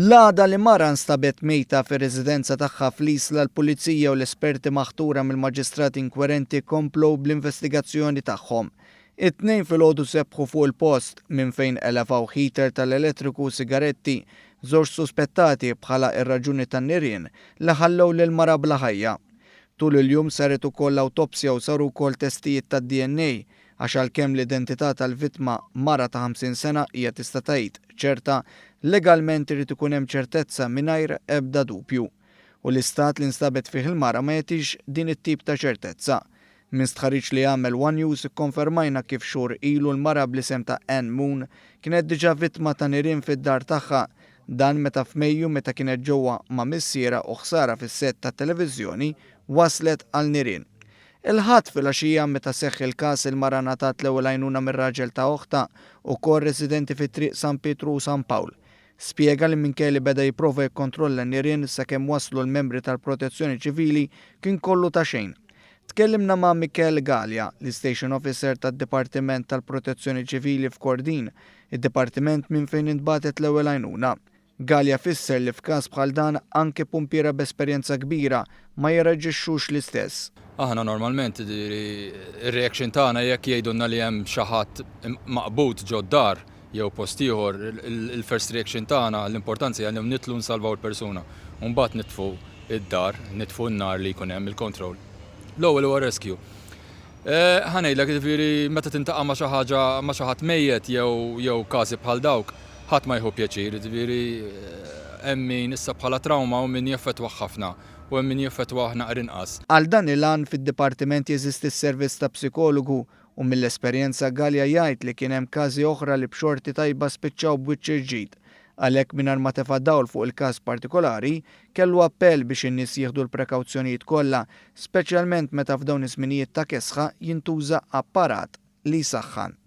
L-għada li mara nstabet mejta fir-residenza tagħha fl-Isla l-Pulizija u l-esperti maħtura mill-Maġistrat inkwerenti komplew bl-investigazzjoni tagħhom. It-Tnejn filgħodu sebħu fuq il-post minn fejn elevaw heater tal-elettriku u sigaretti, żewġ suspettati bħala r-raġuni tan-nirien li ħallew lill-mara bla ħajja. Tul il-jum saret ukoll awtopsja u saru wkoll testijiet tad-DNA Għax għalkemm l-identità tal-vittma, mara ta' 50 sena, hija tista' tgħid ċerta, legalment irid ikun hemm ċertezza mingħajr ebda dubju. U l-istat li nstabet fih il-mara ma jagħtix din it-tip ta' ċertezza. Minn stħarriġ li għamel one News ikkonfermajna kif xhur ilu l-mara bl-isem ta' Ann Moon kienet diġà vittma ta' nirien fid-dar tagħha. Dan meta f'Mejju meta kienet ġewwa ma' missierha u ħsara fis-sett tat-televiżjoni wasslet għal nirien. Il-Ħadd filgħaxija meta seħħ il-każ il-mara ngħatat l-ewwel għajnuna mir-raġel ta' oħtha, ukoll residenti fi Triq San Pietru u San Pawl. Spjega li minkejja li beda jipprova jikkontrolla n-nirien sakemm waslu l-membri tal-Protezzjoni Ċivili kien kollu ta' xejn. Tkellimna ma' Michel Galea, l-Station Officer tad-Dipartiment tal-Protezzjoni Ċivili f'Kordin, id-dipartiment minn fejn intbagħtet l-ewwel għajnuna. Galea fisser li f'każ bħal dan anke pumpiera b'esperjenza kbira ma jirreaġixxux l-istess. Aħna normalment jiġifieri r-reaction tagħna jekk jgħidulna li hemm xi ħadd maqbud ġod-dar jew post ieħor, il-first reaction tagħna l-importanza hija li nidħlu nsalvaw il-persuna u mbagħad nitfu d-dar, nitfu n-nar li jkun hemm, il-control. L-ewwel huwa rescue. Ħa ngħidlek, jiġifieri meta tintaqa' ma' xi ħaġa, ma' xi ħadd mejjet jew jew każi bħal dawk, ħadd ma jieħu pjaċir, jiġifieri hemm min issa bħala trawma hawn min jeffettwah ħafna u hemm min jeffettwah naqra inqas. Għal dan il-għan fid-dipartiment jeżisti s-servizz ta' psikologu u mill-esperjenza Galea jgħid li kien hemm każi oħra li b'xorti tajba spiċċaw b'wiċċ il-ġid. Għalhekk mingħajr ma tefa' dawl fuq il-każ partikolari, kellu appell biex in-nies jieħdu l-prekawzjonijiet kollha, speċjalment meta f'dawn iż-żminijiet ta' kesħa jintuża apparat li jsaħħan.